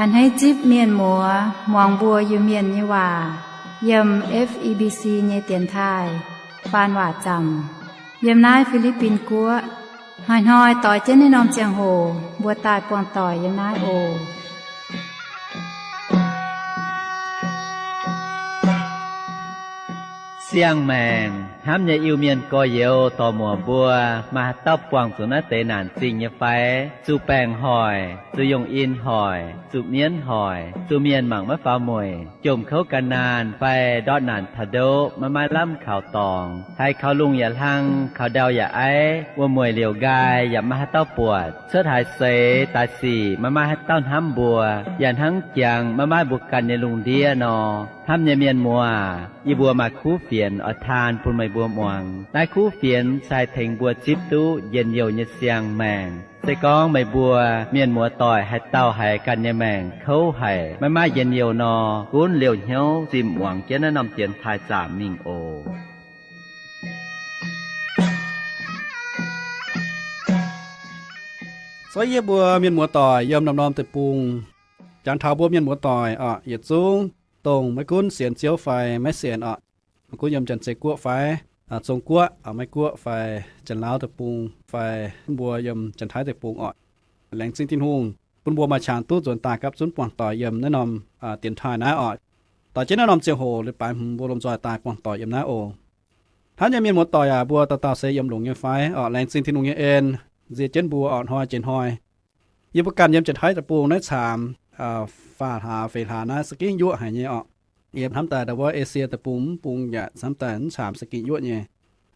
A'hneiv zipv mienh muoz muangx mbuo Iu-Mienh nyei waac yiem F E B C nyei dienx taaih faan waac zaamc yiem naaiv Fi^li^bin Guoqv. Hnoi-hnoi doix jienv naaiv norm ziangh hoc mbuo daaih buangh doic yiem naaiv oc. Siang-maengc hnamv nyei Iu-Mienh gorx-youz dorc-muoc mbuo, maaih haaix dauh buangh zuqc naaiv deix naanc zingh nyei fai? Zuqc baengc hoic, zuqc yungh in hoic, zuqc mienv hoic, zuqc mienh mangc maiv faaux mueic, jomc kouv gan naanh fai ndortv naanc taux ndoqv maiv maaih lamh kaux dorngx, haiz kaux lungh yaac hlang, kaux ndau yaac aiv, wuom-mueic liouc nqaai yaac maiv maaih haaix dauh buatc, cuotv haaix seix daaih sic maiv maaih haaix dauh hnamv mbuo, yaac hnangv jangx maiv maaih mbuo ganh nyei lungh ndiev nor. Hnamv nyei mienh muoz, yie mbuo maaih kuv fienx oix taan bun meih mbuo muangx. Naaiv kuv fienx se haih tengx mbuo zipv duqv njien-youh nyei siang-maengc. Se gorngv meih mbuo mienh muoz-doic haaix dauh haiz ganh nyei maengc kouv haic, maiv maaih njien-youh nor, gunv liouh hnyouv zimh muangx jienv naaiv norm dienx taaih zaamc mingh oc. Zorqv yie mbuo mienh muoz-doic yiem norm-norm deic-bung, jangx taux mbuo mienh muoz-doic oc, yietc zungv dongh maiv gunv sienx Ziouv fai maiv sienx oc, maiv gunv yiem Janx-Zei Guoqv fai Zong-Guoqv, Meiv-Guoqv fai Janx-Lauv deic-bung fai mbuo yiem Janx-Taiv deic-bung oc, laengz zingh Tin-Hungh bun mbuo maaih qangx duqv nzuonx daaih gapv zunv buangh doic yiem naaiv norm dienx taaih naaiv oc. Doix jienv naaiv norm ziangh hoc leiz-baaix hmz mbuo lomh nzoih daaih buangh doic yiem naaiv oc. Hnamv nyei mienh muoz-doic aac, mbuo dauh dauh se yiem longx nyei fai oc? Laengz zingh Tin-Hungh nyei en nzie jienv mbuo oc, hnoi jiex hnoi. Yie mbuo ganh yiem Janx-Taiv deic-bung naaiv caamx faah hlaax feix hlaax naaiv za'gengh yuoqv haic nyei oc. Yie hnamv daaih ndau wuov Esie deic-bung mv bung yaac hnamv daaih mv caamx za'gengh yuoqv nyei.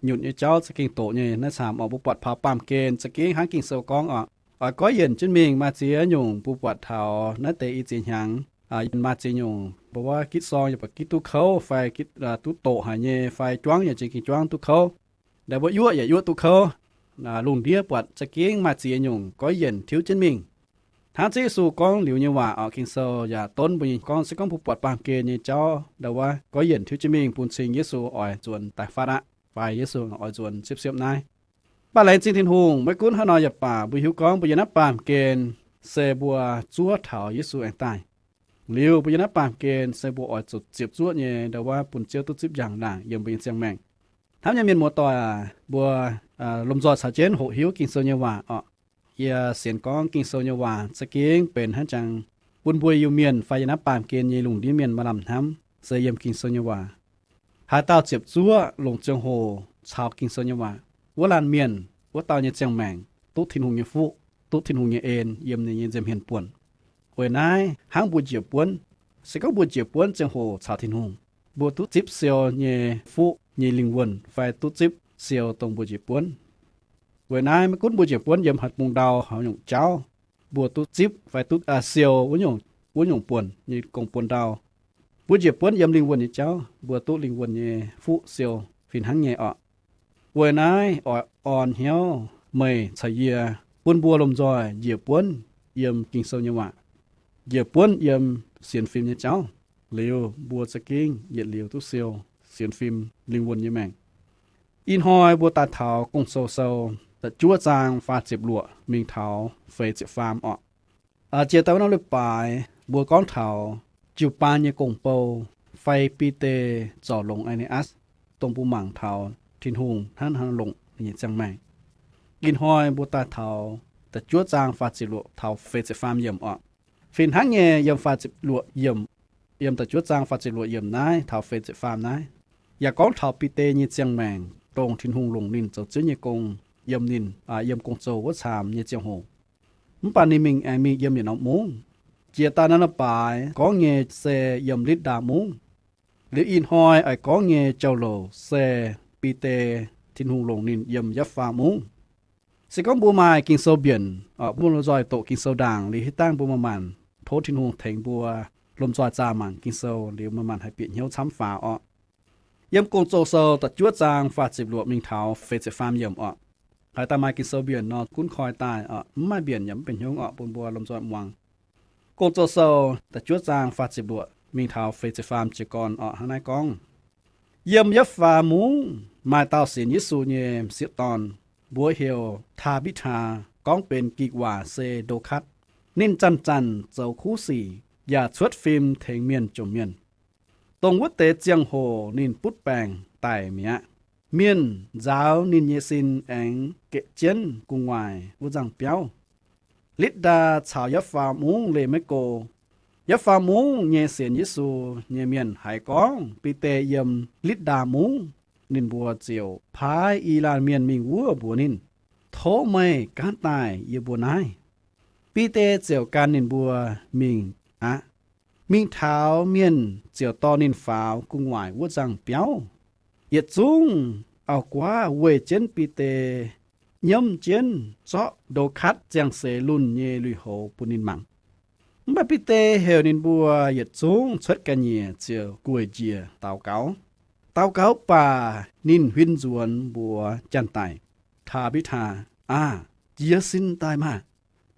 Nyutc nyei jauv za'gengh doqc nyei naaiv caamx oc. Mbuo buatc taux baamh gen za'gengh hnangv Ging-Sou gorngv oc, oix goiv yienc jienv mingh maaih ziex nyungc. Mbuo buatc taux naaiv deix i ziex hnyangx maaih ziex nyungc, mbuo wuov gitv sorng yaac buatc gitv duqv kouv fai duqv doqc haic nyei, fai juangv yaac za'gengh juangv duqv kouv. Ndau wuov yuoqv yaac yuoqv duqv kouv. Lungh ndiev buatc za'gengh maaih ziex nyungc goiv yienc tiuv jienv mingh. Hnangv Ziouv Yesu gorngv liuz nyei waac oc, Ging-Sou yaac donv mbuo nyei gorngv se gorngv mbuo buatc baamh gen nyei jauv ndau wuov goiv yienc tiuv jienv mingh bun cing Yesu oix nzuonx daaih fatv aqv, fai Yesu oix nzuonx siepv-siepv naaiv. Mv baac laengz zingh Tin-Hungh, maiv gunv hnangv nor yaac baac, mbuo hiuv gorngv mbuo yiem naaiv baamh gen se mbuo zuov taux Yesu aengx daaih. Liuz mbuo yiem naaiv baamh gen se mbuo oix zuqc ziepc zuoqv nyei ndau wuov bun Ziouv duqv zipv njang-laangc yiem mbuo nyei ziangh maengc. Hnamv nyei mienh muoz-doic aac, mbuo lomh nzoih caux jienv hoqc hiuv Ging-Sou nyei waac oc. Yie sienx gorngv Ging-Sou nyei waac za'gengh benx hnangv jangx bun mbuo Iu-Mienh fai yiem naaiv baamh gen nyei lungh ndiev mienh maaih lamh hnamv se yiem Ging-Sou nyei waac. Haaix dauh ziepc zuoqv longc ziangh hoc caux Ging-Sou nyei waac, wuov laanh mienh wuov dauh nyei ziangh maengc duqv Tin-Hungh nyei fuqv, duqv Tin-Hungh nyei en yiem ninh nyei nza'hmien buonc. Weic naaiv hnangv mbuo njiec buonv, se gorngv mbuo njiec buonv ziangh hoc caux Tin-Hungh, mbuo duqv zipv siou nyei fuqv nyei lingh wuonh fai duqv zipv siou dongh mbuo njiec buonv. Weic naaiv maiv gunv mbuo njiec buonv yiem haaix bung ndau haaix nyungc jauv, mbuo duqv zipv fai duqv siou wuov nyungc buonc nyei gong-buon ndau. Mbuo njiec buonv yiem lingh wuonh nyei jauv, mbuo duqv lingh wuonh nyei fuqv siou fih hnangv nyei oc. Weic naaiv oix orn hnyouv meih caux yie, bun mbuo lomh nzoih njiec buonv yiem Ging-Sou nyei waac, njiec buonv yiem sienx fim nyei jauv, liuz mbuo za'gengh yietc liuz duqv siou sienx fim lingh wuonh nyei maengc. Ih hnoi mbuo daaih taux Gong-Zoh Sou da'juov zaang faah ziepc luoqc mingh taux feix ziepc faam orqc. Jiex daaih wuov norm leiz-baaix mbuo gorngv taux jiu-baang nyei gong-bou fai Bide zorc longx Ai^ne^atc, dongh mbuo mangc taux Tin-Hungh hnangv haaix nor longc ninh nyei ziangh maengc. Ih hnoi mbuo daaih taux da'juov zaang faah ziepc luoqc taux feix ziepc faam yiemc orqc. Fih hnangv nyei yiem faah ziepc luoqc yiemc, yiem da'juov zaang faah ziepc luoqc yiemc naaiv taux feix ziepc faam naaiv, yaac gorngv taux Bide nyei ziangh maengc dongh Tin-Hungh longc ninh zoux Ziouv nyei gong yiem ninh, yiem gong-zoh wuov caamx nyei ziangh hoc. Mv baac ninh mingh aengx mingh yiem yietc norm mungv. Jiex daaih naaiv leiz-baaix gorngv nyei se yiem Litv^ndaa Mungv. Liuz ih hnoi oix gorngv nyei jauv-louc se Bide, Tin-Hungh longc ninh yiem Yapv^faa Mungv. Se gorngv mbuo maaih Ging-Sou mbienc, mbuo lomh nzoih doqc Ging-Sou ndaangc liuz hitv dangh mbuo maaih maanc tov Tin-Hungh tengx mbuo lomh nzoih zaah mangc Ging-Sou liuz maaih maanc haih bieqc hnyouv camv faaux orqc. Yiem Gong-Zoh Sou da'juov zaang faah ziepc luoqc mingh taux feix ziepc faam yiemc orqc. Haaix dauh maaih Ging-Sou mbienc nor gunv koi daaih, mv maaih mbienc yaac mv benx hnyouv orqc, bun mbuo lomh nzoih muangx. Gong-Zoh Sou da'juov zaang faah ziepc luoqc mingh taux feix ziepc faam jiez gorn orqc, hnangv naaiv gorngv, Yiem Yapv^faa Mungv maaih dauh sienx Yesu nyei m'sieqv dorn, mbuox heuc Taa^mbitc^taa, gorngv benx gikc waac se Ndo^katv. Ninh zanc-zanc zoux kuv sic yaac cuotv fim tengx mienh jomc mienh. Dongh wuov deix ziangh hoc ninh butv baengc daic mi'aqv. Mienh nzaaux ninh nyei sin aengx geqc jienv gu'nguaaic wuov nzangh biauv. Litv^ndaa caux Yapv^faa Mungv leih maiv go. Yapv^faa Mungv nyei sienx Yesu nyei mienh haiz gorngv Bide yiem Litv^ndaa Mungv, ninh mbuo ziouc paaiv i laanh mienh mingh wuov mbuox ninh, Tov meih gaanv daaih yiem mbuo naaiv. Bide ziouc gan ninh mbuo mingh aqv. Mingh taux, mienh ziouc dorh ninh faaux gu'nguaaic wuov nzangh biauv. Yietc zungv auv-guaav weih jienv Bide, nyiemv jienv zorqv Ndo^katv ziangh seix lunh nyei lui-houx bun ninh mangc. Mv baac Bide heuc ninh mbuo yietc zungv cuotv ga'nyiec ziouc gueic njiec daux gaux. Daux gaux baac ninh huin nzuonx mbuox janx-daic, Taa^mbitv^taa, aah, jiez sin daaih maah!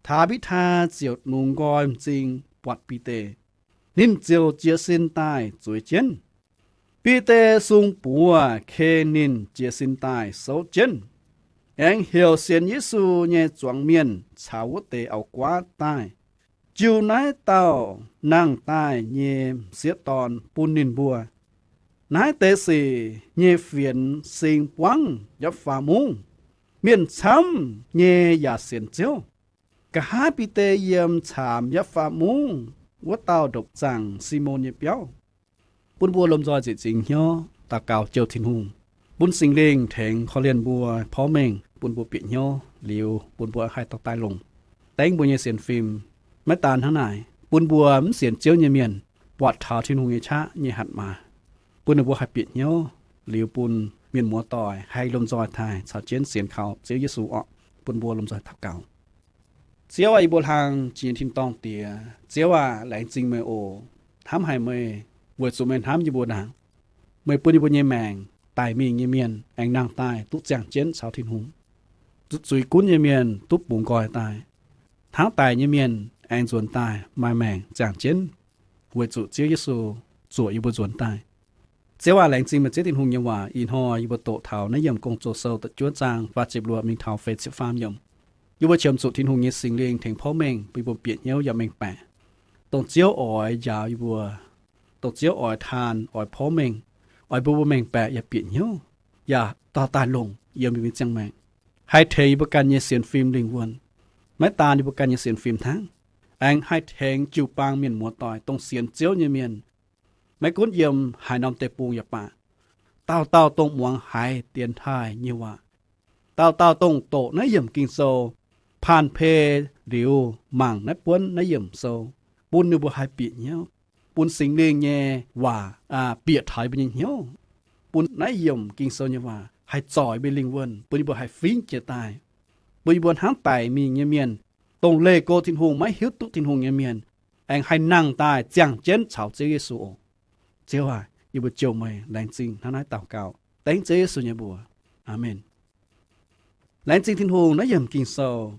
Taa^mbitv^taa ziouc nungx nqoi m'zing buatc Bide. Ninh ziouc jiez sin daaih zueiz jienv. Bide sung buoz ken ninh jiez sin daaih souv jienv, aengx heuc sienx Yesu nyei zuangx mienh caux wuov deix auv-guaav daaih, jiu naaiv dauh nangh daaih nyei m'sieqv dorn bun ninh mbuo. Naaiv deix sic nyei fienx sing buangv Yapv^faa Mungv. Mienh camv nyei yaac sienx Ziouv. Nqa'haav Bide yiem caamx Yapv^faa Mungv wuov dauh ndopv-zaangc Simon nyei biauv. Bun mbuo lomh nzoih ziec zingx hnyouv daux gaux jouh Tin-Hungh, bun Singx Lingh tengx korv-lienh mbuo porv mengh, bun mbuo bieqc hnyouv liuz bun mbuo haih dorh daaih longc dengv mbuo nyei sienx fim. Maiv daan hnangv naaic, bun mbuo mv sienx Ziouv nyei mienh buatc taux Tin-Hungh nyei qaqv nyei hatc maaz, bun ninh mbuo haih bieqc hnyouv liuz bun mienh muoz-doic haih lomh nzoih taaih caux jienv sienx kaux Ziouv Yesu orqc. Bun mbuo lomh nzoih daux gaux. Ziouv aah, yie mbuo hlang jiex nyei tin-dorngh Diex, Ziouv aah, laengz zingh meih oc. Hnamv haic meih weic zuqc meih hnamv yie mbuo ndaangc. Meih bun yie mbuo nyei maengc, daic mingh nyei mienh aengx nangh daaih duqv ziangh jienv caux Tin-Hungh. Zuqc zuiz gunv nyei mienh duqv bungx nqoi daaih. Hnangv daic nyei mienh aengx nzuonx daaih maaih maengc ziangh jienv, weic zuqc Ziouv Yesu zuoqc yie mbuo nzuonx daaih. Ziouv aah, laengz zingh meih Ziouv Tin-Hungh nyei waac. Ih hnoi yie mbuo doqc taux naaiv yiemc Gong-Zoh sou da'juov zaang faah ziepc luoqc mingh taux feix ziepc faam yiemc. Yie mbuo qiemx zuqc Tin-Hungh nyei Singx Lingh tengx porv mengh bun yie mbuo bieqc hnyouv yaac mengh baeqc dongh Ziouv oix njaaux yie mbuo, dongh Ziouv oix taan, oix porv mengh, oix bun mbuo mengh baeqc yaac bieqc hnyouv, yaac dorh daaih longc yiem yie mbuo nyei ziangh maengc, haih tengx yie mbuo ganh nyei sienx fim lingh wuonh. Maiv daan yie mbuo ganh nyei sienx fim hnangv, aengx haih tengx jiu-baang mienh muoz-doic dongh sienx Ziouv nyei mienh, maiv gunv yiem haaix norm deic-bung yaac baac, dauh dauh dongh muangx haiz dienx taaih nyei waac, dauh dauh dongh doqc naaiv yiemc Ging-Sou, paan-pei liuz mangc naaiv buonv naaiv yiemc sou, bun ninh mbuo haih bieqc hnyouv, bun Singx Lingh nyei waac bieqc taux yie mbuo nyei hnyouv, bun naaiv yiemc Ging-Sou nyei waac haih zorc yie mbuo lingh wuonh, bun yie mbuo haih fingx jiez daaih, bun yie mbuo hnangv daic mingh nyei mienh, dongh leih go Tin-Hungh maiv hiuv duqv Tin-Hungh nyei mienh, aengx haih nangh daaih ziangh jienv caux Ziouv Yesu oc. Ziouv aac, yie mbuo jouh meih laengz zingh hnangv naaiv daux gaux dengv Ziouv Yesu nyei mbuox. Aamen. Laengz zingh Tin-Hungh, naaiv yiemc Ging-Sou,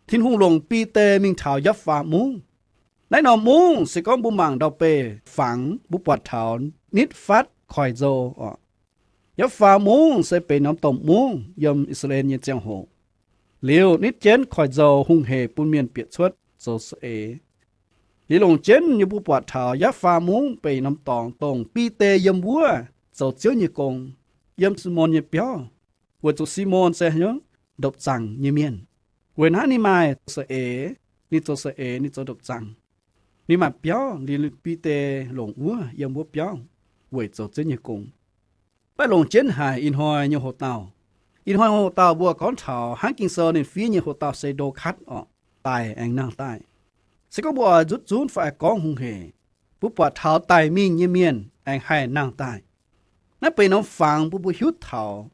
Tin-Hungh longc Bide mingh taux Yapv^faa Mungv. Naaiv norm mungv se gorngv mbuo mangc ndau-beih fangx mbuo buatc taux nitv fatv koiv-nzou oc. Yapv^faa Mungv se benx norm domh mungv yiem I^saa^laa^en nyei ziangh hoc. Liuz nitv jienv koiv-nzou hungh hec bun mienh bieqc cuotv zoux saeng-eix. Liuz longc jienv yie mbuo buatc taux Yapv^faa Mungv benx norm dorngx dongh Bide yiem wuov zoux Ziouv nyei gong, yiem Simon nyei biauv, weic zuqc Simon se ndopv-zaangc nyei mienh. Weic naaiv ninh maaih saeng-eix, ninh zoux saeng-eix, ninh zoux ndopv-zaangc. Ninh maaih biauv, liuz Bide longc wuov yiem wuov biauv weic zoux Ziouv nyei gong. Mv baac longc jienv haic ih hnoi nyei hoc-dauh. Ih hnoi hoc-dauh mbuo gorngv taux hnangv Ging-Sou ninh fiev nyei hoc-dauh se ndo-katv orqc, daic aengx nangh daaih. Se gorngv mbuo oix nzutv zunv fai gorngv hungh hec, mbuo buatc taux daic mingh nyei mienh aengx haih nangh daaih. Naaiv benx norm fangx bun mbuo hiuv taux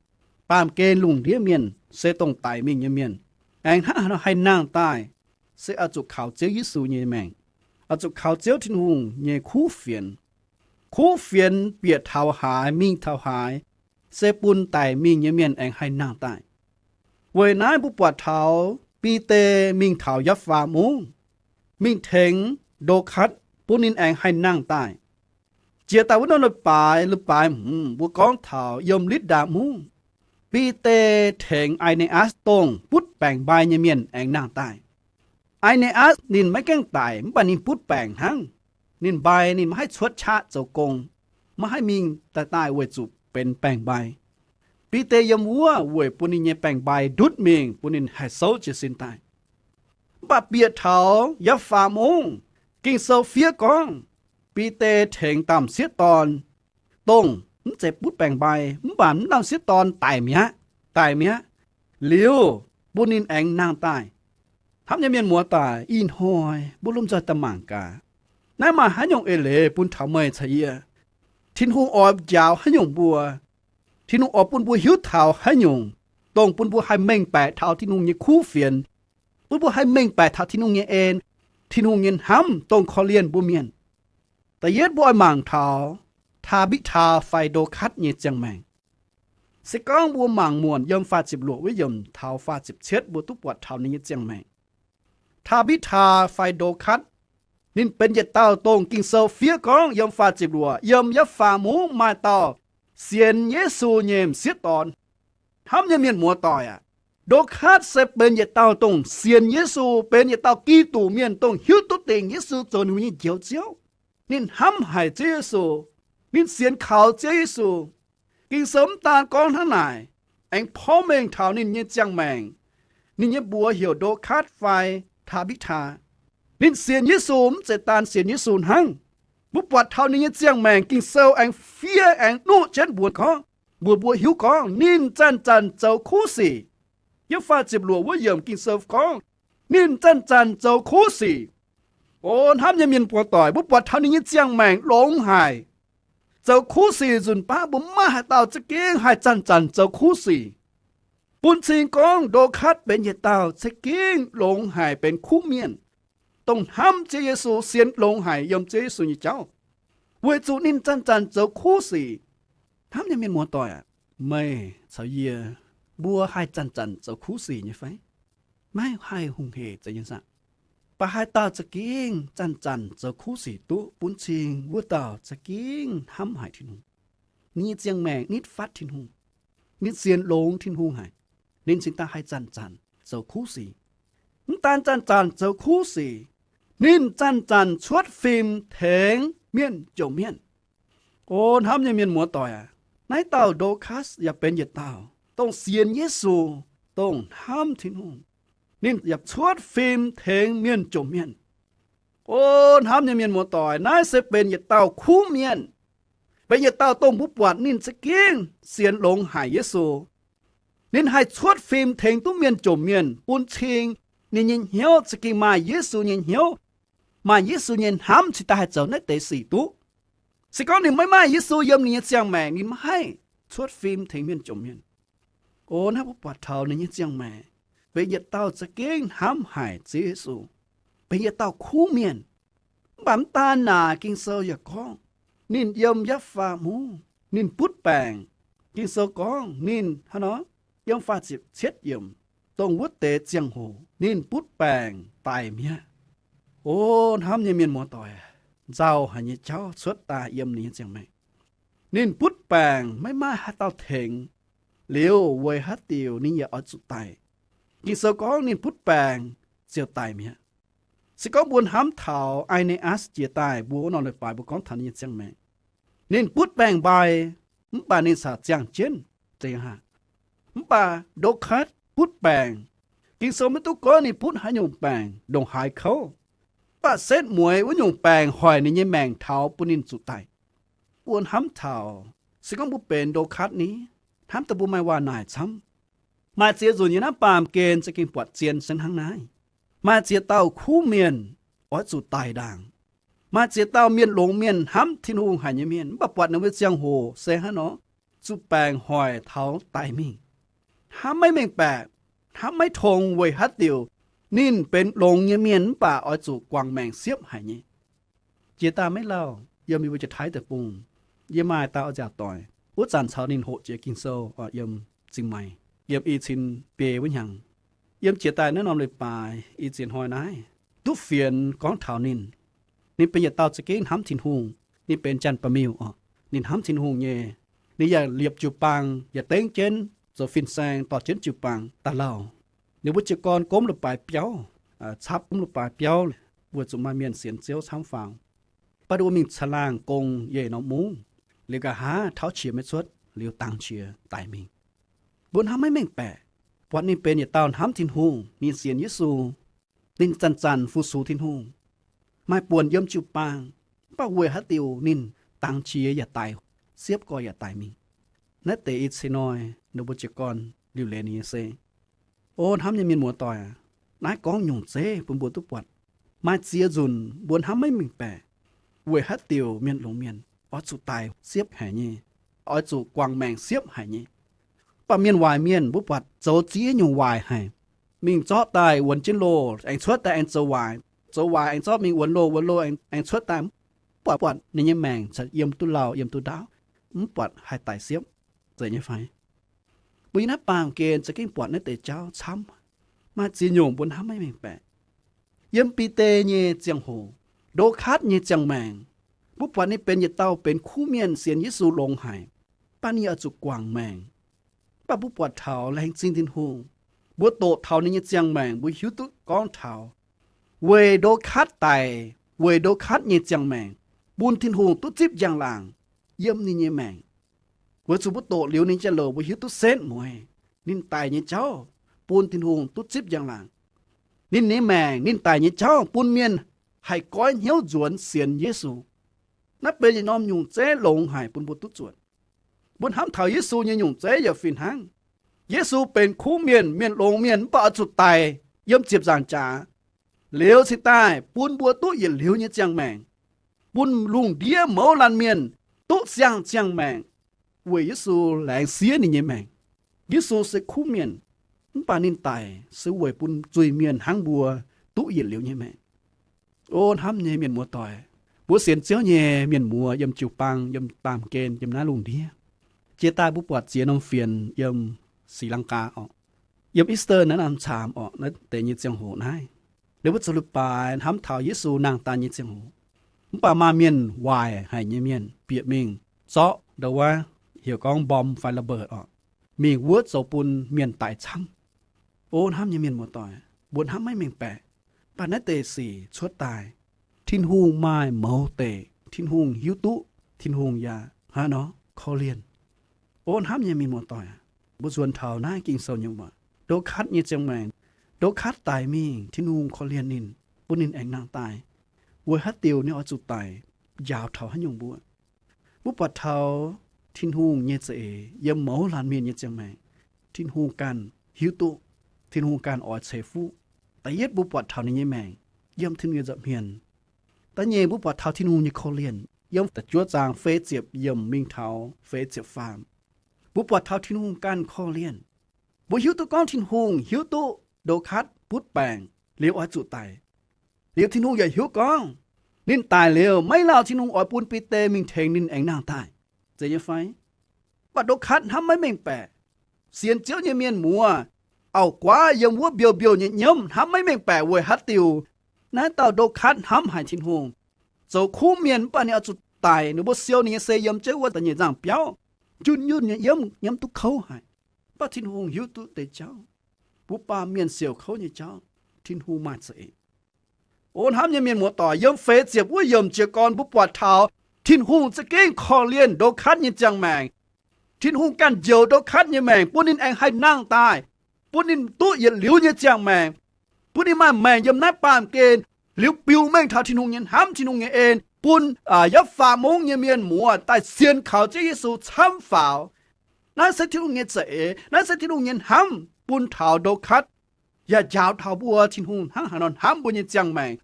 baamh gen lungh ndiev mienh se dongh daic mingh nyei mienh, aengx hnangv haaix nor haih nangh daaih, se oix zuqc kaux Ziouv Yesu nyei maengc, oix zuqc kaux Ziouv Tin-Hungh nyei kuv fienx. Kuv fienx bieqc taux haaix mingh taux haaix, se bun daic mingh nyei mienh aengx haih nangh daaih. Weic naaiv mbuo buatc taux Bide mingh taux Yapv^faa Mungv, mingh tengx ndo-katv bun ninh aengx haih nangh daaih. Jiex daaih wuov norm leiz-baaix, leiz-baaix hmz mbuo gorngv taux yiem Litv^ndaa Mungv, Bide tengx Ai^ne^atc dongh butv baengc mbai nyei mienh aengx nangh daaih. Ai^ne^atc ninh maiv gaengh daic mv baac ninh butv baengc hnangv. Ninh mbai ninh maiv haih cuotv qaqv zoux gong, maiv haih mingh daaih daaih weic zuqc benx baengc mbai. Bide yiem wuov weic bun ninh nyei baengc mbai ndutv mingh bun ninh haih souv jiez sin daaih. Mv baac bieqc taux Yapv^faa Mungv, Ging-Sou fiev gorngv, Bide tengx Ndaamv-Sieqv Dorn, dongh mv zeiz butv baengc mbai mv baac mv Ndaamv-Sieqv Dorn daic mi'aqv, daic mi'aqv, liuz bun ninh aengx nangh daaih. Hnamv nyei mienh muoz-doic, ih hnoi mbuo lomh nzoih daaih mangc gaax, naaiv maaih haaix nyungc eix leiz bun taux meih caux yie? Tin-Hungh oix njaaux haaix nyungc mbuo? Tin-Hungh oix bun mbuo hiuv taux haaix nyungc, dongh bun mbuo haih mengh baeqc taux Tin-Hungh nyei kuv fienx, bun mbuo haih mengh baeqc taux Tin-Hungh nyei en, Tin-Hungh nyei hnamv dongh korv-lienh mbuo mienh? Da'yietv mbuo oix mangc taux Taa^mbitaa fai Ndokatv nyei ziangh maengc. Se gorngv mbuo mangc muonc yiem faah ziepc luoqc wuov yiemc taux faah ziepc cietv, mbuo duqv buatc taux ninh nyei ziangh maengc. Taa^mbitaa fai Ndokatv, ninh benx yietc dauh dongh Ging-Sou fiev gorngv yiem faah ziepc luoqc, yiem Yapv^faa Mungv maaih dauh sienx Yesu nyei m'sieqv dorn. Hnamv nyei mienh muoz-doic aac, Ndokatv se benx yietc dauh dongh sienx Yesu, benx yietc dauh Giduc mienh dongh hiuv duqv dingc Yesu zoux ninh nyei Njoux Ziouv. Ninh hnamv haic Ziouv Yesu. Ninh sienx kaux Ziouv Yesu. Ging-Sou mv daan gorngv hnangv naaic, aengx porv mengh taux ninh nyei ziangh maengc. Ninh nyei mbuox heuc Ndokatv fai Taa^mbitaa. Ninh sienx Yesu mv zeiz daan sienx Yesu hnangv. Mbuo buatc taux ninh nyei ziangh maengc, Ging-Sou aengx fiev aengx nuqv jienv mbuox gorngv, mbuox mbuo hiuv gorngv ninh zanc-zanc zoux kuv sic. Yiem faah ziepc luoqc wuov yiemc Ging-Sou gorngv, ninh zanc-zanc zoux kuv sic. O hnamv nyei mienh muoz-doic, mbuo buatc taux ninh nyei ziangh maengc longx haic. Zoux kuv sic nzunc baav mbuo maiv maaih haaix dauh za'gengh haih zanc-zanc zoux kuv sic. Bun cing gorngv Ndokatv benx yietc dauh za'gengh longx haic benx kuv mienh, dongh hnamv Ziouv Yesu, sienx longx haic yiem Ziouv Yesu nyei jauv, weic zuqc ninh zanc-zanc zoux kuv sic. Hnamv nyei mienh muoz-doic aac, meih caux yie, mbuo haih zanc-zanc zoux kuv sic nyei fai? Maiv haih hungh hec zeiz nyei saah? Baac haaix dauh za'gengh zanc-zanc zoux kuv sic duqv, bun cing wuov dauh za'gengh hnamv haic Tin-Hungh. Ninh nyei ziangh maengc nitv fatv Tin-Hungh. Ninh sienx longx Tin-Hungh haic. Ninh cingx daaih haih zanc-zanc zoux kuv sic. Mv daan zanc-zanc zoux kuv sic, ninh zanc-zanc cuotv fim tengx mienh jomc mienh. O hnamv nyei mienh muoz-doic aac, naaiv dauh Ndokatv yaac benx yietc dauh dongh sienx Yesu, dongh hnamv Tin-Hungh. Ninh yaac cuotv fim tengx mienh jomc mienh. O hnamv nyei mienh muoz-doic, naaiv se benx yietc dauh kuv mienh, benx yietc dauh dongh mbuo buatc ninh za'gengh sienx longx haic Yesu. Ninh haih cuotv fim tengx duqv mienh jomc mienh, bun cing ninh nyei hnyouv za'gengh maaih Yesu nyei hnyouv, maaih Yesu nyei hnamv cingx daaih haih zoux naaiv deix sic duqv. Se gorngv ninh maiv maaih Yesu yiem ninh nyei ziangh maengc, ninh maiv haih cuotv fim tengx mienh jomc mienh. O naaiv mbuo buatc taux ninh nyei ziangh maengc benx yietc dauh za'gengh hnamv haic Ziouv Yesu, benx yietc dauh kuv mienh. Mv baac mv daan naaic, Ging-Sou yaac gorngv ninh yiem Yapv^faa Mungv ninh butv baengc. Ging-Sou gorngv ninh hnangv nor, yiem faah ziepc cietv yiemc, dongh wuov deix ziangh hoc ninh butv baengc daic mi'aqv. O hnamv nyei mienh muoz-doic, nzauh haic nyei jauv cuotv daaih yiem ninh nyei ziangh maengc. Ninh butv baengc maiv maaih haaix dauh tengx. Liuz weic haaix diuc ninh yaac oix zuqc daic? Ging-Sou gorngv ninh butv baengc ziouc daic mi'aqv. Se gorngv mbuo hnamv taux Ai^ne^atc jiex daaih mbuo wuov norm leiz-baaix mbuo gorngv taux ninh nyei ziangh maengc, ninh butv baengc mbai, mv baac ninh caux ziangh jienv deix haic. Mv baac Ndokatv butv baengc, Ging-Sou maiv duqv gorngv ninh butv haaix nyungc baengc, ndongc haaix kouv. Mv baac setv mueiz wuov nyungc baengc hoic ninh nyei maengc taux bun ninh zuqc daic. Mbuo hnamv taux, se gorngv mbuo benx Ndokatv ni, hnamv daaih mbuo maaih waac naaic camv. Maaih ziex nzunc yiem naaiv baamh gen za'gengh buatc zien se hnangv naaiv. Maaih ziex dauh kuv mienh oix zuqc daic ndaangc. Maaih ziex dauh mienh longx mienh hnamv Tin-Hungh haic nyei mienh, mv baac buatc ninh mbuo ziangh hoc se hnangv nor, zuqc baengc hoic taux daic mingh. Hnamv maiv mengh baeqc, hnamv maiv tong weic haaix diuc ninh benx longx nyei mienh mv baac oix zuqc guangc maengc siepv haic nyei. Jiex daaih maiv lauh, yiem yie mbuo Janx-Taiv deic-bung, yie maaih dauh oix nziaauc doic, wuov zanc caux ninh hoqc jiex Ging-Sou yiem Zingh Maix, yiem i cin biei wuov hnyangx. Yiem jiex daaih naaiv norm leiz-baaix i ziex hnoi naaiv, duqv fienx gorngv taux ninh. Ninh benx yietc dauh za'gengh hnamv Tin-Hungh. Ninh benx janx-ba'miuh oc. Ninh hnamv Tin-Hungh nyei. Ninh yaac liepc jiu-baang, yaac dengv jienv zoux fin-saeng dorh jienv jiu-baang daaih lauh. Ninh mbuo jiez gorn gomv leiz-baaix biauv. capv mv lu baaix biauv, weic zuqc maaih mienh sienx Ziouv camv faaux. Mv baac ninh mbuo mingh caangh laangh gong yiem norm mungv, liuz nqa'haav tauv qiex maiv cuotv, liuz dangx qiex daic mingh. Mbuo hnamv maiv mengh baeqc, buatc ninh benx yietc dauh hnamv Tin-Hungh, ninh sienx Yesu, ninh zanc-zanc fu-sux Tin-Hungh, maaih buonc yiem jiu-baang, mv baac weic haaix diuc ninh dangx qiex yaac daic, siepv gorx yaac daic mingh. Naaiv deix i cin hnoi ninh mbuo jiez gorn liuc leiz ninh nyei se O hnamv nyei mienh muoz-doic, naaiv gorngv nyungc zeiv bun mbuo duqv buatc. Maaih ziex nzunc mbuo hnamv maiv mengh baeqc, weic haaix diuc mienh longx mienh oix zuqc daic siepv haic nyei, oix zuqc guangc maengc siepv haic nyei. Mv baac mienh waaic mienh mbuo buatc zoux ziex nyungc waaic haic. Mingh zorqv daaih wuonx jienv loh, aengx cuotv daaih aengx zoux waaic, zoux waaic aengx zorqv mingh wuonx loh, wuonx loh aengx cuotv daaih. Mv baac buatc ninh nyei maengc yiem duqv lauh yiem duqv ndaauv, mv buatc haih daic siepv, zeiz nyei fai? Mbuo yiem naaiv baamh gen za'gengh buatc naaiv deix jauv camv. Maaih ziex nyungc mbuo hnamv maiv mengh baeqc. Yiem Bide nyei ziangh hoc, Ndo^katv nyei ziangh maengc, mbuo buatc ninh benx yietc dauh benx kuv mienh sienx Yesu longx haic, mv baac ninh oix zuqc guangc maengc. Mv baac mbuo buatc taux laengz zingh Tin-Hungh, mbuo doqc taux ninh nyei ziangh maengc, mbuo hiuv duqv gorngv taux weic Ndo^katv daic, weic Ndo^katv nyei ziangh maengc, bun Tin-Hungh duqv zipv njang-laangc yiem ninh nyei maengc. Weic zuqc mbuo doqc liuz ninh jiex louc, mbuo hiuv duqv setv mueiz ninh daic nyei jauv bun Tin-Hungh duqv zipv njang-laangc. Ninh nyei maengc, ninh daic nyei jauv bun mienh haih goiv hnyouv nzuonx sienx Yesu. Naaiv benx yietc norm nyungc zeiv longx haic bun mbuo duqv zuotc. Mbuo hnamv taux Yesu nyei nyungc zeiv yaac fih hnangv. Yesu benx kuv mienh, mienh longx mienh, mv baac oix zuqc daic yiem ziepc nzaangc jaax, liuz cingx daaih bun mbuo duqv yietc liuz nyei ziangh maengc, bun lungh ndiev mouz laanh mienh duqv siang ziangh maengc weic Yesu laengz siev ninh nyei maengc. Yesu se kuv mienh, mv baac ninh daic se weic bun zuiz-mienh hnangv mbuo duqv yietc liuz nyei maengc. O hnamv nyei mienh muoz-doic, mbuo sienx Ziouv nyei mienh muoz yiem jiu-baang, yiem baamh gen, yiem naaiv lungh ndiev, jiex daaih mbuo buatc ziex norm fienx yiem Sri Lanka orqc, yiem Easter naaiv norm caamx orqc, naaiv deix nyei ziangh hoc naaiv, ninh mbuo zoux leiz-baaix hnamv taux Yesu nangh daaih nyei ziangh hoc. Mv baac maaih mienh waaic haic nyei mienh bieqc mingh zorqv ndau wuov heuc gorngv bomb fai ระเบิด orqc, mingh wuov zoux bun mienh daic camv. O hnamv nyei mienh muoz-doic, mbuo hnamv maiv mengh baeqc, mv baac naaiv deix sic cuotv daaih, Tin-Hungh maaih mouz deic, Tin-Hungh hiuv duqv, Tin-Hungh yaac hnangv nor korv-lienh. O hnamv nyei mienh muoz-doic, mbuo nzuonx taux naaiv Ging-Sou nyei waac, Ndo^katv nyei ziangh maengc, Ndo^katv daic mingh, Tin-Hungh korv-lienh ninh, bun ninh aengx nangh daaih. Weic haaix diuc ninh oix zuqc daic? Njaaux taux haaix nyungc mbuo? Mbuo buatc taux Tin-Hungh nyei za'eix yiem mouz laanh mienh nyei ziangh maengc, Tin-Hungh ganh hiuv duqv, Tin-Hungh ganh oix ceix fuqv. Da'yietv mbuo buatc taux ninh nyei maengc yiem Tin-Hungh nyei nza'hmien. Da'nyeic mbuo buatc taux Tin-Hungh nyei korv-lienh yiem da'juov zaang fei ziepc yiemc mingh taux fei ziepc faam. Mbuo buatc taux Tin-Hungh ganh korv-lienh. Mbuo hiuv duqv gorngv Tin-Hungh hiuv duqv Ndo^katv butv baengc liuz oix zuqc daic. Liuz Tin-Hungh yaac hiuv gorngv ninh daic liuz maiv lauh Tin-Hungh oix bun Bide mingh tengx ninh aengx nangh daaih, zeiz nyei fai? Mv baac Ndo^katv hnamv maiv mengh baeqc. Sienx Ziouv nyei mienh muoz, auv-guaav yiem wuov mbiouh mbiouh nyei nyiemv hnamv maiv mengh baeqc weic haaix diuc naaiv dauh Ndo^katv hnamv haic Tin-Hungh. Zoux kuv mienh mv baac ninh oix zuqc daic, ninh mbuo siou ninh nyei se yiem jienv wuov da'nyeic nzangh biauv, njunh njunh nyei yiemv, nyiemv duqv kouv haic. Mv baac Tin-Hungh hiuv duqv deix jauv, mbuo baamh mienh siouc kouv nyei jauv, Tin-Hungh maaih za'eix. O hnamv nyei mienh muoz-doic, yiem feix ziepc wuov yiemc jiez gorn mbuo buatc taux Tin-Hungh za'gengh korv-lienh Ndo^katv nyei ziangh maengc. Tin-Hungh ganh njoux Ndo^katv nyei maengc bun ninh aengx haih nangh daaih, bun ninh duqv yietc liuz nyei ziangh maengc, bun ninh maaih maengc yiem naaiv baamh gen, liuz biux mengh taux Tin-Hungh nyei hnamv, Tin-Hungh nyei en, bun yietc faam mungv nyei mienh muoz daaih sienx kaux Ziouv Yesu camv faaux. Naaiv se Tin-Hungh nyei za'eix, naaiv se Tin-Hungh nyei hnamv bun taux Ndo^katv, yaac njaaux taux mbuo Tin-Hungh hnangv haaix nor hnamv mbuo nyei ziangh maengc,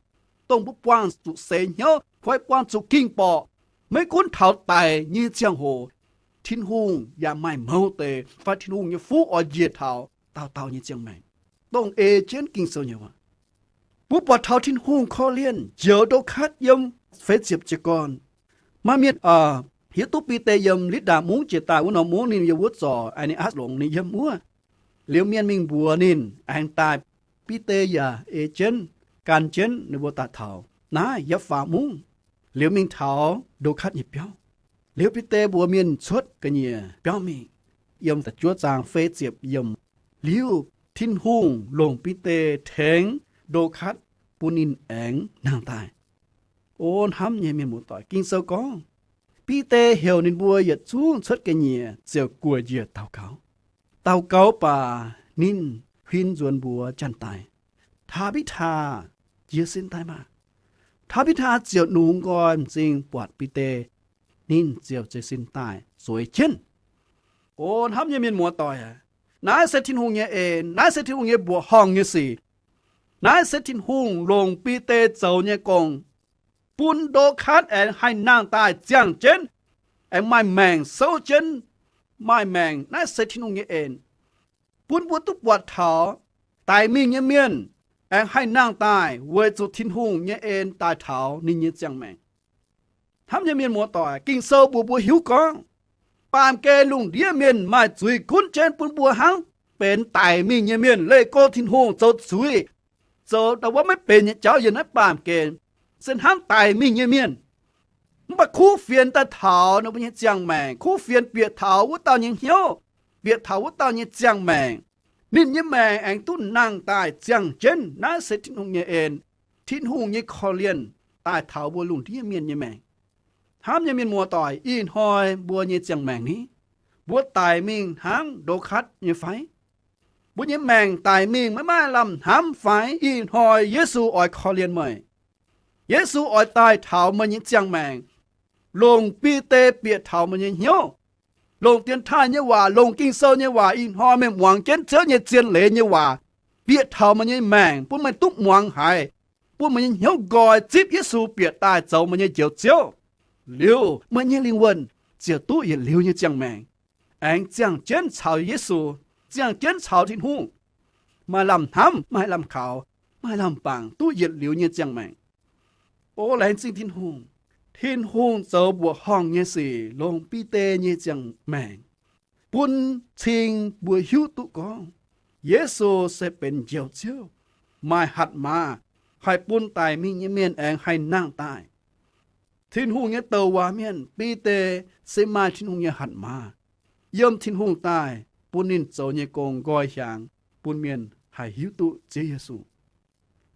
dongh mbuo buangh zuqc seix hnyouv fai buangh zuqc ging borqc, maiv gunv taux daic nyei ziangh hoc, Tin-Hungh yaac maaih mouz deix fai Tin-Hungh nyei fuqv oix njiec taux dauh dauh nyei ziangh maengc, dongh ei jienv Ging-Sou nyei waac. Mbuo buatc taux Tin-Hungh korv-lienh njoux Ndo^katv yiem feix ziepc jiez gorn. Maaih mienh hiuv duqv Bide yiem Litv^ndaa Mungv jiex daaih wuov norm mungv ninh yiem wuov zorc Ae^ni^atc longx, ninh yiem wuov. Liuz mienh mingh mbuox ninh aengx daaih. Bide yaac ei jienv, gan jienv ninh mbuo daaih taux naaiv yietc faam mungv, liuz mingh taux Ndo^katv nyei biauv. Liuz Bide mbuox mienh cuotv ga'nyiec biauv mingh. Yiem da'juov zaang feix ziepc yiemc, liuz Tin-Hungh longc Bide tengx Ndo^katv bun ninh aengx nangh daaih. O hnamv nyei mienh muoz-doic, Ging-Sou gorngv, Bide heuc ninh mbuo yietc zungv cuotv ga'nyiec ziouc guoqv njiec daux gaux. Daux gaux baac ninh huin nzuonx mbuox janx-daic, Taa^mbitv^taa, jiez sin daaih maah! Taa^mbitv^taa ziouc nungx nqoi m'zing buatc Bide, ninh ziouc jiez sin daaih zueiz jienv. O hnamv nyei mienh muoz-doic aac, naaiv se Tin-Hungh nyei en, naaiv se Tin-Hungh nyei mbuoqc horngh nyei sic. Naaiv se Tin-Hungh longc Bide zoux nyei gong, bun Ndo^katv aengx haih nangh daaih ziangh jienv, aengx maaih maengc souv jienv, maaih maengc. Naaiv se Tin-Hungh nyei en, bun mbuo duqv buatc taux daic mingh nyei mienh aengx haih nangh daaih weic zuqc Tin-Hungh nyei en daaih taux ninh nyei ziangh maengc. Hnamv nyei mienh muoz-doic, Ging-Sou mbuox mbuo hiuv gorngv, baamh gen lungh ndiev mienh maaih zuiz gunv jienv bun mbuo hnangv benx daic mingh nyei mienh leih go Tin-Hungh zoux zuiz, zoux ndau wuov maiv benx nyei jauv yiem naaiv baamh gen, se hnangv daic mingh nyei mienh. Mv baac kuv fienx daaih taux ninh mbuo nyei ziangh maengc, kuv fienx bieqc taux wuov dauh nyei hnyouv, bieqc taux wuov dauh nyei ziangh maengc, ninh nyei maengc aengx duqv nangh daaih ziangh jienv. Naaiv se Tin-Hungh nyei en, Tin-Hungh nyei korv-lienh daaih taux mbuo lungh ndiev mienh nyei maengc. Hnamv nyei mienh muoz-doic, ih hnoi mbuo nyei ziangh maengc ni, mbuo daic mingh hnangv Ndo^katv nyei fai? Mbuo nyei maengc daic mingh maiv maaih lamh hnamv fai? Ih hnoi Yesu oix korv-lienh meih. Yesu oix daaih taux meih nyei ziangh maengc, longc Bide bieqc taux meih nyei hnyouv, longc dienx taaih nyei waac, longc Ging-Sou nyei waac. Ih hnoi meih muangx jienv Ziouv nyei zien leiz nyei waac bieqc taux meih nyei maengc, bun meih duqv muangx haiz, bun meih nyei hnyouv nqoi zipv Yesu bieqc daaih zoux meih nyei Njoux Ziouv, liuz meih nyei lingh wuonh ziouc duqv yietc liuz nyei ziangh maengc, aengx ziangh jienv caux Yesu, ziangh jienv caux Tin-Hungh, maaih lamh hnamv, maaih lamh kaux, maaih lamh bangc, duqv yietc liuz nyei ziangh maengc. O laengz zingh Tin-Hungh, Tin-Hungh zoux mbuoqc horngh nyei sic longc Bide nyei ziangh maengc, bun cing mbuo hiuv duqv gorngv Yesu se benx Njoux Ziouv, maaih hatc maaz, haih bun daic mingh nyei mienh aengx haih nangh daaih. Tin-Hungh nyei douc waac mienh Bide se maaih Tin-Hungh nyei hatc maaz, yiem Tin-Hungh daaih bun ninh zoux nyei gong nqoi hiaangx bun mienh haih hiuv duqv Ziouv Yesu.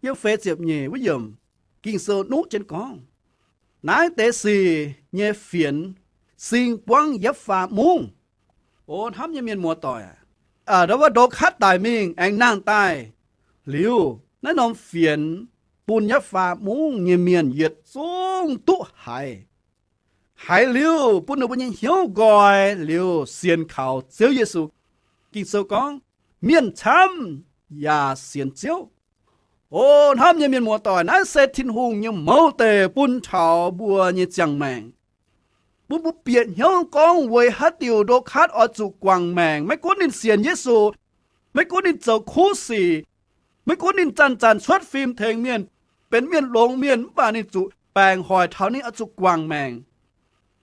Yiem feix ziepc nyeic wuov yiemc, Ging-Sou nuqv jienv gorngv, naaiv deix sic nyei fienx sing buangv yietv faam mungv. O hnamv nyei mienh muoz-doic, ndau wuov Ndo^katv daic mingh aengx nangh daaih liuz, naaiv norm fienx bun yietv faam mungv nyei mienh yietc zungv duqv haiz. Haiz liuz bun ninh mbuo nyei hnyouv nqoi liuz sienx kaux Ziouv Yesu. Ging-Sou gorngv, mienh camv yaac sienx Ziouv. O hnamv nyei mienh muoz-doic, naaiv se Tin-Hungh nyei mouz deic bun taux mbuo nyei ziangh maengc, bun mbuo bieqc hnyouv gorngv weic haaix diuc Ndo^katv oix zuqc guangc maengc. Maiv gunv ninh sienx Yesu, maiv gunv ninh zoux kuv sic, maiv gunv ninh zanc-zanc cuotv fim tengx mienh, benx mienh longx mienh, mv baac ninh zuqc baengc hoic taux ninh oix zuqc guangc maengc.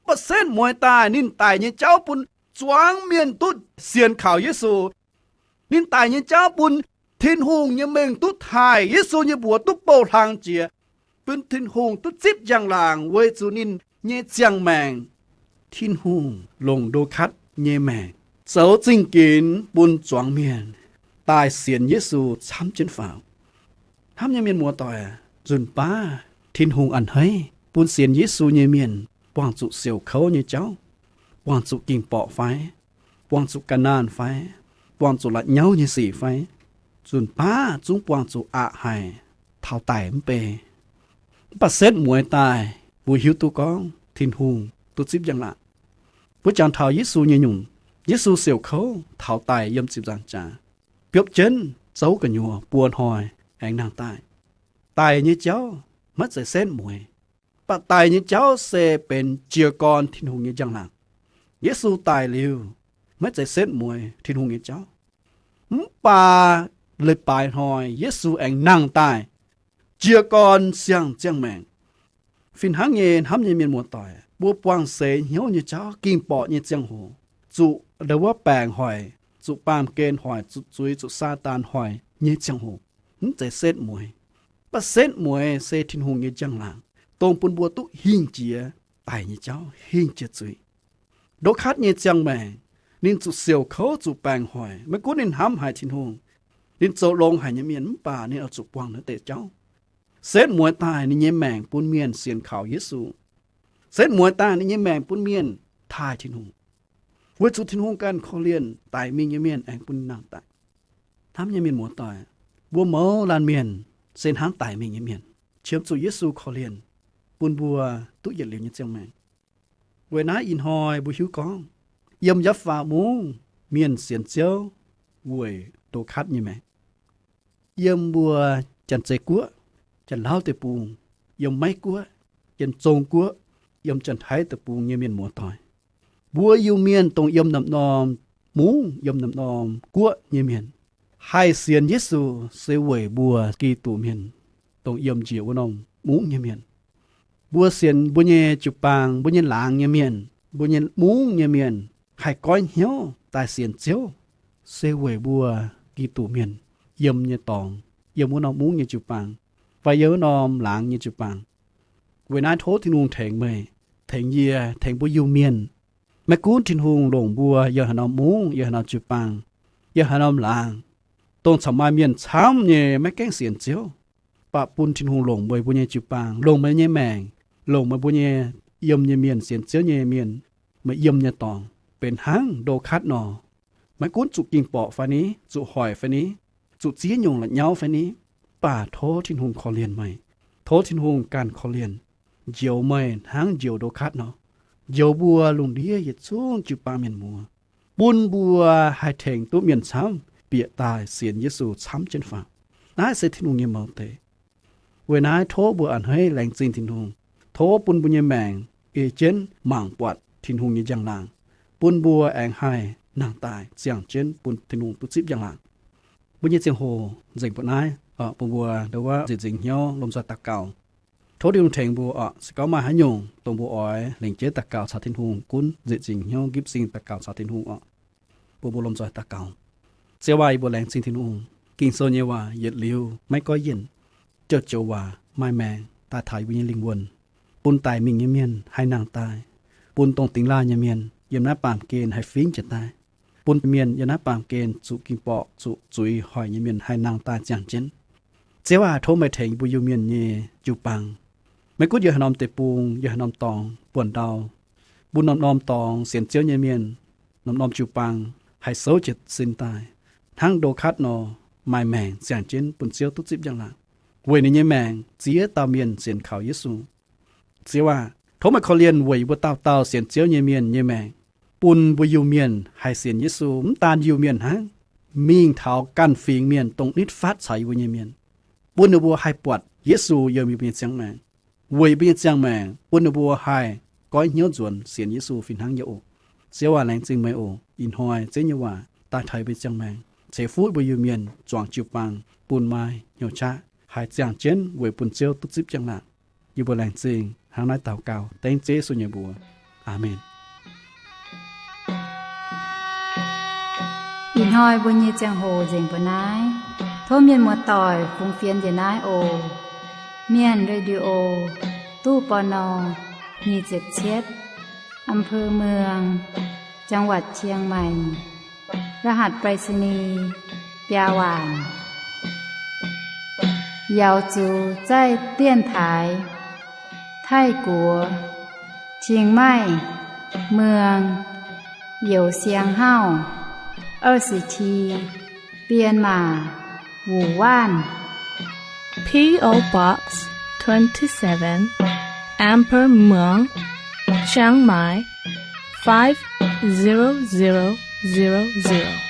Mv baac setv mueiz daaih ninh daic nyei jauv bun zuangx mienh duqv sienx kaux Yesu. Ninh daic nyei jauv bun Tin-Hungh nyei mengh duqv taaih, Yesu nyei mbuox duqv bouh hlang jiex, bun Tin-Hungh duqv zipv njang-laangc weic zuqc ninh nyei ziangh maengc. Tin-Hungh longc Ndo^katv nyei maengc zoux zingh ginx bun zuangx mienh daaih sienx Yesu camv jienv faaux. Hnamv nyei mienh muoz-doic, nzunc baav Tin-Hungh a'hneiv bun sienx Yesu nyei mienh buangh zuqc siouc kouv nyei jauv, buangh zuqc ging-borqc fai, buangh zuqc ga'naanh fai, buangh zuqc la'nyauv nyei sic fai, nzunc baav zungv buangh zuqc aqc haic, taux daic mv bei. Mv baac setv mueiz daaih mbuo hiuv duqv gorngv Tin-Hungh duqv zipv njang-laangc. Mbuo jangx taux Yesu nyei nyungc, Yesu siouc kouv taux daic yiem ziepc nzaangc jaax, biopv jienv zouv gu'nyuoz buo hnoi aengx nangh daaih. Daic nyei jauv maiv zeiz setv mueiz, mv baac daic nyei jauv se benx jiez gorn Tin-Hungh nyei njang-laangc. Yesu daic liuz, maiv zeiz setv mueiz Tin-Hungh nyei jauv. Mv baac leiz-baaix hnoi Yesu aengx nangh daaih, jiez gorn siang-ziangh maengc. Fih hnangv nyei, hnamv nyei mienh muoz-doic, mbuo buangh seix hnyouv nyei jauv, ging-borqc nyei ziangh hoc, zuqc ndau wuov baengc hoic, zuqc baamh gen hoic, zuqc zuiz, zuqc Saadaan hoic nyei ziangh hoc, mv zeiz setv mueiz. Mv baac setv mueiz se Tin-Hungh nyei njang-laangc, dongh bun mbuo duqv hingh jiex daic nyei jauv, hingh jiex zuiz. Ndo^katv nyei ziangh maengc, ninh zuqc siouc kouv, zuqc baengc hoic, maiv gunv ninh hnamv haic Tin-Hungh, Ninh zoux longx haic nyei mienh mv baac ninh oix zuqc buangh naaiv deix jauv. Setv mueiz daaih ninh nyei maengc bun mienh sienx kaux Yesu. Setv mueiz daaih ninh nyei maengc bun mienh taaih Tin-Hungh, weic zuqc Tin-Hungh ganh korv-lienh daic mingh nyei mienh aengx bun ninh nangh daaih. Hnamv nyei mienh muoz-doic, mbuo mouz laanh mienh se hnangv daic mingh nyei mienh, qiemx zuqc Yesu korv-lienh bun mbuo duqv yietc liuz nyei ziangh maengc. Weic naaiv ih hnoi mbuo hiuv gorngv, yiem Yaapv^faa Mungv mienh sienx Ziouv weic ndo-katv nyei maengc. Yiem mbuo Janx-Zei Guoqv, Janx-Lauv Deic-Bung, yiem Meiv Guoqv, yiem Zong Guoqv, yiem Janx-Taiv Deic-Bung nyei mienh muoz-doic, mbuo Iu-Mienh dongh yiem norm-norm mungv, yiem norm-norm guoqv nyei mienh, haih sienx Yesu se weic mbuo Giduc Mienh, dongh yiem njiec wuov norm mungv nyei mienh. Mbuo sienx mbuo nyei jiu-baang, mbuo nyei laangz nyei mienh, mbuo nyei mungv nyei mienh haih goiv hnyouv daaih sienx Ziouv, se weic mbuo Giduc Mienh yiem nyei dorngx, yiem wuov norm mungv nyei jiu-baang, fai yiem wuov norm laangz nyei jiu-baang. Weic naaiv tov Tin-Hungh tengx meih, tengx yie, tengx mbuo Iu-Mienh. Maiv gunv Tin-Hungh longc mbuo yiem haaix norm mungv, yiem haaix norm jiu-baang, yiem haaix norm laangz, dongh corc maaih mienh camv nyei maiv gaengh sienx Ziouv, mv baac bun Tin-Hungh longc meih mbuo nyei jiu-baang, longc meih nyei maengc, longc meih mbuo nyei yiem nyei mienh, sienx Ziouv nyei mienh, meih yiem nyei dorngx benx hnangv ndo-katv nor. Maiv gunv zuqc ging-borqc fai ni, zuqc hoic fai ni, zuqc ziex nyungc la'nyauv fai ni, mv baac tov Tin-Hungh korv-lienh meih. Tov Tin-Hungh ganh korv-lienh, njoux meih hnangv njoux ndo-katv nor, njoux mbuo lungh ndiev yietc zungv jiu-baang mienh muoz, bun mbuo haih tengx duqv mienh camv bieqc daaih sienx Yesu camv jienv faaux. Naaiv se Tin-Hungh nyei mouz deix. Weic naaiv tov mbuo a'hneiv laengz zingh Tin-Hungh. Tov bun mbuo nyei maengc ei jienv mangc buatc Tin-Hungh nyei njang-laangc, bun mbuo aengx haih nangh daaih ziangh jienv bun Tin-Hungh duqv zipv njang-laangc. Mbuo nyei ziangh hoc nzengc mbuo naaiv oc, bun mbuo ndau wuov nzieqc nzingc hnyouv lomh nzoih daux gaux. Tov Tin-Hungh tengx mbuo oc. Se gorngv maaih haaix nyungc dongh mbuo oix lengc jeiv daux gaux caux Tin-Hungh, gunv nzieqc nzingc hnyouv nqipv sing daux gaux caux Tin-Hungh oc. Bun mbuo lomh nzoih daux gaux. Ziouv aac, yie mbuo laengz zingh Tin-Hungh. Ging-Sou nyei waac yietc liuz maiv goiv yienh, joux-joux waac maaih maengc daaih taux yie mbuo nyei lingh wuonh, bun daic mingh nyei mienh haih nangh daaih, bun dongh dingx laanh nyei mienh yiem naaiv baamh gen haih fingx jiez daaih, bun mienh yiem naaiv baamh gen zuqc ging-borqc, zuqc zuiz hoic nyei mienh haih nangh daaih ziangh jienv. Ziouv aac, tov meih tengx mbuo Iu-Mienh nyei jiu-baang, maiv gunv yiem haaix norm deic-bung, yiem haaix norm dorngx buonv-ndau, bun norm-norm dorngx sienx Ziouv nyei mienh, norm-norm jiu-baang haih souv jiez sin daaih, hnangv ndo-katv nor, maaih maengc ziangh jienv bun Ziouv duqv zipv njang-laangc, weic ninh nyei maengc ziex dauh mienh sienx kaux Yesu. Ziouv aac, tov meih korv-lienh weic mbuo dauh dauh sienx Ziouv nyei mienh nyei maengc, bun mbuo Iu-Mienh haih sienx Yesu mv daan Iu-Mienh hnangv, mingh taux ganh fingx mienh dongh nitv fatv caux yie mbuo nyei mienh, bun ninh mbuo haih buatc Yesu yiem yie mbuo nyei ziangh maengc, weic yie mbuo nyei ziangh maengc bun ninh mbuo haih goiv hnyouv nzuonx sienx Yesu fih hnangv nyei oc. Ziouv aac, laengz zingh meih oc. Ih hnoi Ziouv nyei waac daaih taux yie mbuo nyei ziangh maengc, ceix fuqv mbuo Iu-Mienh zuangx jiu-baang bun maaih hnyouv qaqv haih ziangh jienv weic bun Ziouv duqv zipv njang-laangc. Yie mbuo laengz zingh hnangv naaiv daux gaux dengv Ziouv Yesu nyei mbuox. Aamen. Ih hnoi mbuo nyei ziangh hoc nzengc mbuo naaiv. Tov mienh muoz-doic fungx fienx njiec naaiv oc. Mienh Radio, ตู้ ปณ. nyic ziepc cietv, อำเภอเมือง จังหวัดเชียงใหม่ รหัสไปรษณีย์ biaa waanc. 瑶族在电台 ไทยกัว เชียงใหม่ เมือง 郵箱号 二十七 编码 五万. P O Box twenty-seven, Amber Muang, Chiang Mai, five zero zero zero zero.